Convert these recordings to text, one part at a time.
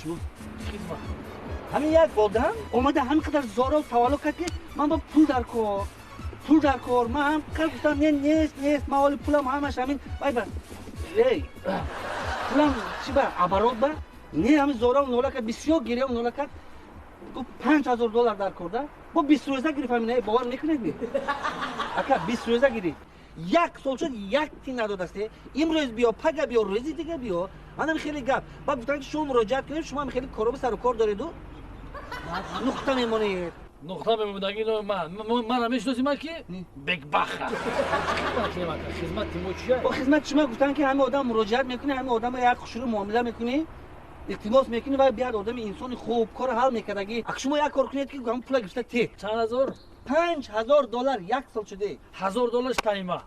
шумо. Хизмат. Ҳамин як одам омада ҳамин қадар зоро саволо кард, ки ман ба пул дар кор, пул дар кор. Ман ҳам қадр гуфтам, не, нест, нест, ман ҳоли пулам ҳамаш ҳамин вай ба эй пулам чи ба оборот ба не, ҳамин зоро нола кард, бисёр гирём нола кард. Гуфт $5000 дар кор да. Бо 20 рӯза гирифт ҳамин, эй бовар мекунед ми? Ака 20 рӯза гирифт. Як сол шуд, як тин надодаст. Имрӯз биё, пага биё, рӯзи дига биё. Манам хеле гап. Баъд гуфтанд, ки шумо муроҷиат кунед, шумо ҳам хеле коробу сару кор дореду. Нуқта мемонед. Нуқта мемондаги ман мешиносӣ ман ки? Бекбаха. Хизмати мо чия? Бо хизмати шумо гуфтанд, ки ҳама одам муроҷиат мекунӣ, ҳама одам як хушрӯ муомила мекунӣ, илтимос мекунӣ ва биёд одами инсони хуб кор ҳал мекардаги. Ак шумо як кор кунед, ки ҳам пула гирифта те. Чанд ҳазор? $5000 як сол шуде. $1000 таима.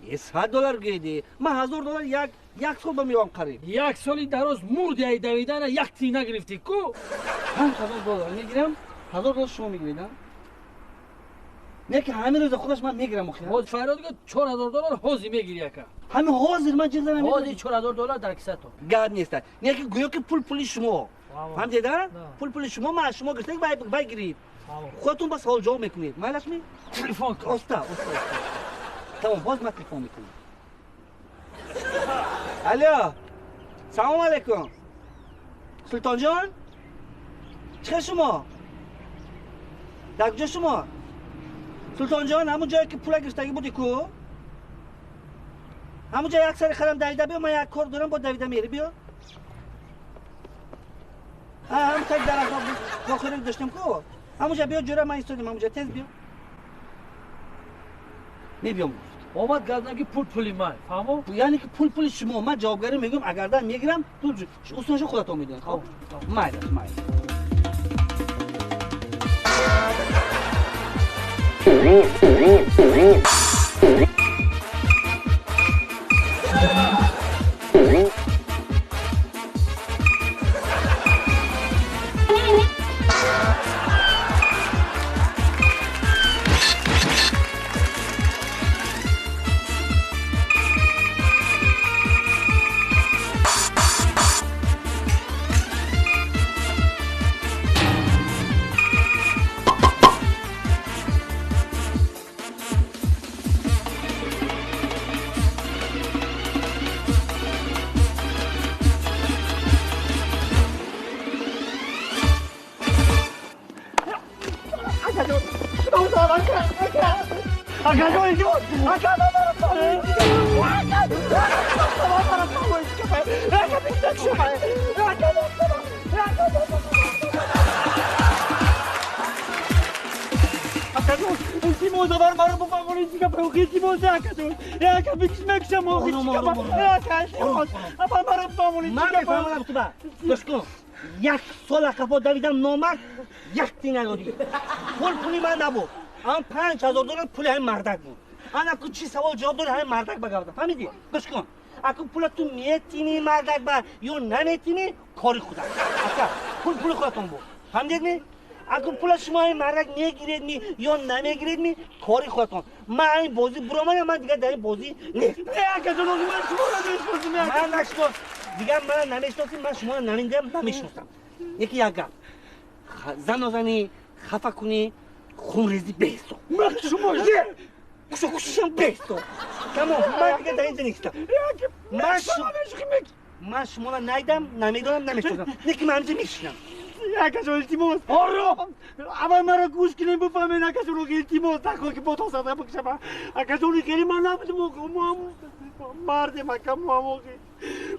$100 гириди. Ман $1000 як сол ба меём қариб. Як соли дароз мурди ай давидана як тин нагирифтӣ ку? $5000 мегирам, $1000 шумо мегиред, а? Не ки ҳамин рӯза худаш ман мегирам охир. Ҳозир файрод гуфт $4000 ҳозир мегири ака. Ҳамин ҳозир ман чиз намегирам. Ҳозир $4000 дар кисато. Гап нест. Не ки гӯё ки пул пули шумо. Фаҳмидед, а? Пул пули шумо, ман аз шумо гирифта вай гирид. Худатон ба савол ҷавоб мекунед. Майлаш ми? Телефон кун. Оста, оста, оста. Тамом, боз ман телефон мекунам. Алло. Салом алейкум. Султонҷон? Чӣ шумо? Дар куҷо шумо? Султонҷон, ҳамон ҷое ки пула гирифтагӣ буди ку? Ҳамон ҷо як сари харам давида биё, ман як кор дорам, бо давида мери биё. Ҳамон таги дарахт вохӯрӣ доштем ку? Ҳамон ҷо биё, ҷура ман истодем, ҳамон ҷо тез биё. Мебиём гуфт. Омад гап ки пул пули ман, фаҳмо? Яъне ки пул пули шумо, ман ҷавобгарӣ мегӯям, агардан мегирам, пул усулашо худатон медонед, хоб? Майлаш, майлаш. Як сол ақафо давидам номард, як тин надодӣ. Пул пули ман набуд. Ам $5000 пули ҳамин мардак буд. Ана ку чӣ савол ҷавоб дори ҳамин мардак ба гап зад. Фаҳмидӣ? Гӯш кун. Аку пула ту метинӣ мардак ба ё наметинӣ, кори худат. Ака, пул пули худатон буд. Фаҳмидед ми? Аку пула шумо ҳамин мардак мегиред ми ё намегиред ми, кори худатон. Ман ҳамин бозӣ буромадам, ман дигар дар ин бозӣ нест. Ака ҷон, ман шуморо мешиносам. Ман нашинос. Дигар мана намешиносем, ман шуморо намедонам, намешиносам. Яки як гап. Занозанӣ, хафа кунӣ, хунрезӣ беҳисоб. Ман шумо кушокушишам беҳисоб. Тамом, ман дигар дар инҷо нестам. Ман шуморо найдам, намедонам, намешиносам. Неки ман ҳаминҷо мешинам. Акаҷон, илтимос. Ором! Аввал маро гӯш кунед, бифаҳмед, акаҷон, илтимос, нахоҳ ки ботон садқа бикушам. Акаҷон, хеле ман набудем, мо мардем, ака, мо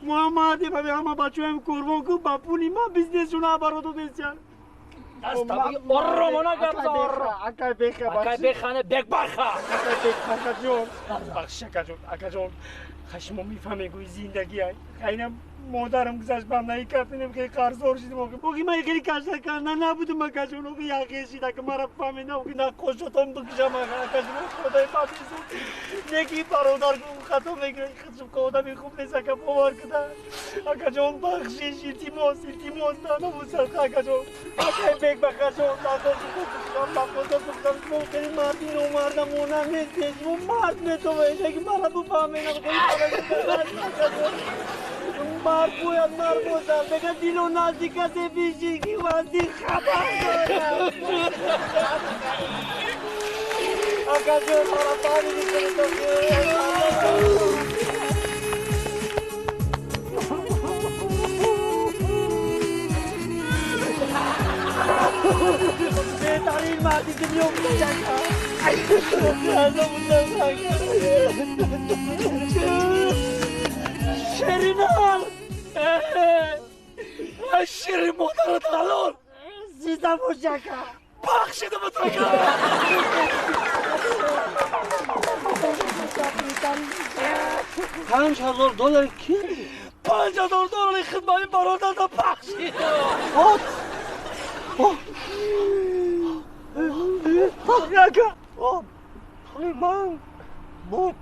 мо мардем, ҳама бачаҳоям қурбон кун, ба пули ман бизнесшон оборот додестян. Оромона гап за, ором. Акай беха, акай бехане, бекбаха. Акай беха, акаҷон. Бахшиш, акаҷон, акаҷон. Шумо мефаҳмед, гӯи зиндагӣ ай. Айнам модарам гузашт, бам наикардинем, хеле қарздор шудем. Охи ман хеле кашта карда набудам, акаҷон. Охи яхе шид, ака мара фаҳмед, охи наққошотон бикушам, акаҷон. Худои мабису. Неки бародар хато мекунад, худшум одами хуб нест, ака, бовар куда. Акаҷон, бахшиш, илтимос, илтимос, намусадқа, акаҷон. Акай бек, бакаҷон, наққошотон бикушам, наққошотон бикушам. Шумо хеле марди номарда монанд нестед, шумо мард метавонед, неки мара бифаҳмед, акаҷон. Мард бояд мард бошад. Мега дило назди касе бишин ки вазди хабар дорад. Акаҷон, мара фаҳмидӣ. Беҳтарин марди дунё будам. Ширинал! Шири модарат ҳалол! Зинда бош, ака! Бахшидам ака! $5000 ки? $5000 хидмати бародарда бахшидам! Ака! Пули ман буд.